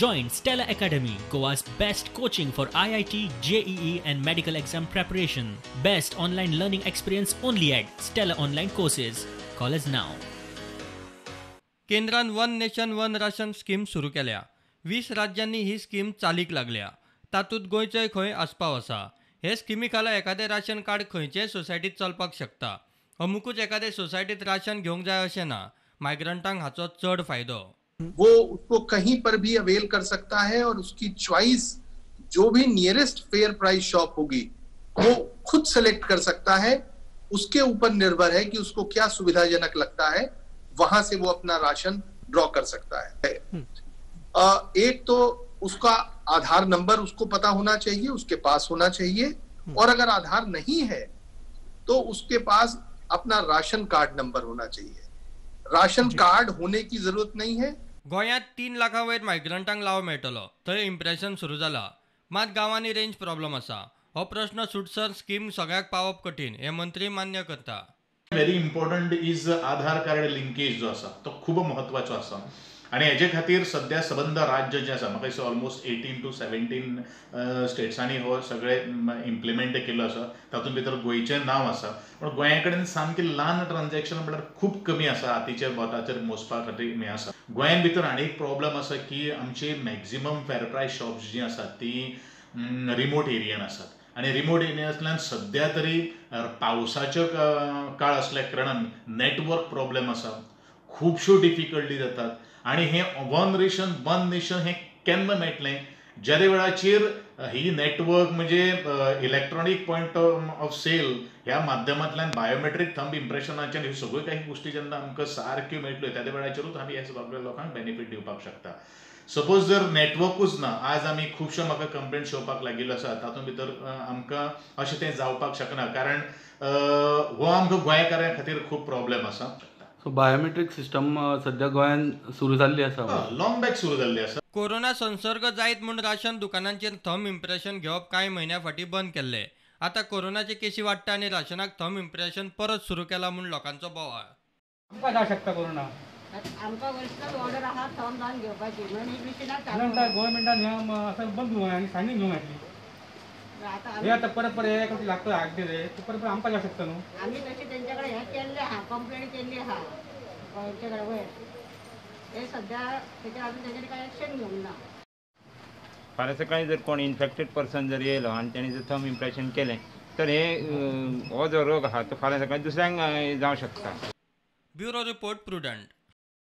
Join Stella Academy, Goa's best coaching for IIT, JEE and medical exam preparation. Best online learning experience only at Stella Online Courses. Call us now. केंद्रान one nation one ration scheme सुरू केल्या. 20 राज्यांनी ही scheme चालीक लागल्या. तातूंत गोंयचोय खंय आस्पाव आसा. हे स्किमी खाला एखादें राशन कार्ड खंयचेय सोसायटीत चलपाक शकता. अमुकूच एखादे सोसायटीत राशन घेवंक जाय अशें ना. मायग्रंटांक हाचो चड फायदो. वो उसको कहीं पर भी अवेल कर सकता है और उसकी चॉइस जो भी नियरेस्ट फेयर प्राइस शॉप होगी वो खुद सेलेक्ट कर सकता है. उसके ऊपर निर्भर है कि उसको क्या सुविधाजनक लगता है, वहां से वो अपना राशन ड्रॉ कर सकता है. एक तो उसका आधार नंबर उसको पता होना चाहिए, उसके पास होना चाहिए, और अगर आधार नहीं है तो उसके पास अपना राशन कार्ड नंबर होना चाहिए. राशन कार्ड होने की जरूरत नहीं है. गोंयांत 3 लाखां वयर मायग्रंटांक लाव मेळटलो. थंय इम्प्रेशन सुरू जाला. मात गांवांनी रेंज प्रॉब्लम आसा. हो प्रश्न सुटसर स्कीम सगळ्याक पावप कठीण हें मंत्री मान्य करता. Very important is Aadhaar card linkage जो आसा तो खूब म्हत्वाचो आसा आनी हेजे खातीर सद्या सबंद राज्य जें आसा, म्हाका दिसता ऑलमोस्ट 18 to 17 स्टेट्सांनी हो सगळे इम्प्लिमेंट केल्लो आसा. तातूंत भितर गोंयचें नांव आसा, पूण गोंया कडेन सामकें ल्हान ट्रान्जॅक्शन म्हणल्यार खूब कमी आसा, हातीचेर बोटाचेर मोजपा खातीर हें आसा. गोंयान भितर आनी एक प्रॉब्लम आसा की आमची मॅक्झिमम फेर प्रायस शॉप्स जीं आसात तीं रिमोट एरियान आसात आनी रिमोट एरिया आसल्यान सद्या तरी पावसाचो काळ आसल्या कारणान नॅटवर्क प्रॉब्लम आसा, खुबश्यो डिफिकल्टी जातात. आनी हें वन रेशन वन नेशन हें केन्ना मेळटलें, ज्या वेळाचेर ही नॅटवर्क म्हणजे इलेक्ट्रॉनीक पॉयंट ऑफ सेल ह्या माध्यमांतल्यान बायोमेट्रीक थंब इम्प्रेशनाच्यान ह्यो सगळ्यो काही गोश्टी जेन्ना आमकां सारक्यो मेळटल्यो त्या वेळाचेरूच आमी ह्या सगळ्या लोकांक बेनिफीट दिवपाक शकता. सपोज जर नॅटवर्कूच ना, आज आमी खुबश्यो म्हाका कंप्लेंट्स येवपाक लागिल्ल्यो आसा, तातूंत भितर आमकां अशें तें जावपाक शकना, कारण हो आमकां गोंयकारां खातीर खूब प्रॉब्लम आसा. सो बायोमेट्रीक सिस्टम सद्या गोंयांत सुरू जाल्ली आसा, लॉंग बॅक सुरू जाल्ली आसा. कोरोना संसर्ग जायत म्हूण राशन दुकानांचेर थंब इम्प्रेशन घेवप कांय म्हयन्यां फाटीं बंद केल्लें. आतां कोरोनाचे केशी वाडटा आनी राशनाक थंब इम्प्रेशन परत सुरू केला म्हूण लोकांचो बोवाळ. आमकां जावंक शकता कोरोना, आमकां वरिश्ठ ऑर्डर आहा थंब लावन घेवपाची, म्हणून ही मिशिनां चालू. गव्हर्मेंटान हें असं बंद घेवंक आनी सांगून घेवंक घातली. हे आतां परत परत हे लागतो हाडटे रे, परत परत आमकां जावंक शकता न्हू. आमी तशें तेंच्या कडेन हें केल्लें आहा, कंप्लेन केल्ली आहा गोंयचे कडेन वयर. हे सद्या तेजेर अजून तेजेर कांय एक्शन घेवंक ना. फाल्यां सकाळीं जर कोण इन्फेक्टेड पर्सन जर येयलो आनी तेणी जर थंब इम्प्रेशन केलें तर हे हो जो रोग आहा तो फाल्यां सकाळीं दुसऱ्यांक जावंक शकता. Bureau report, Prudent.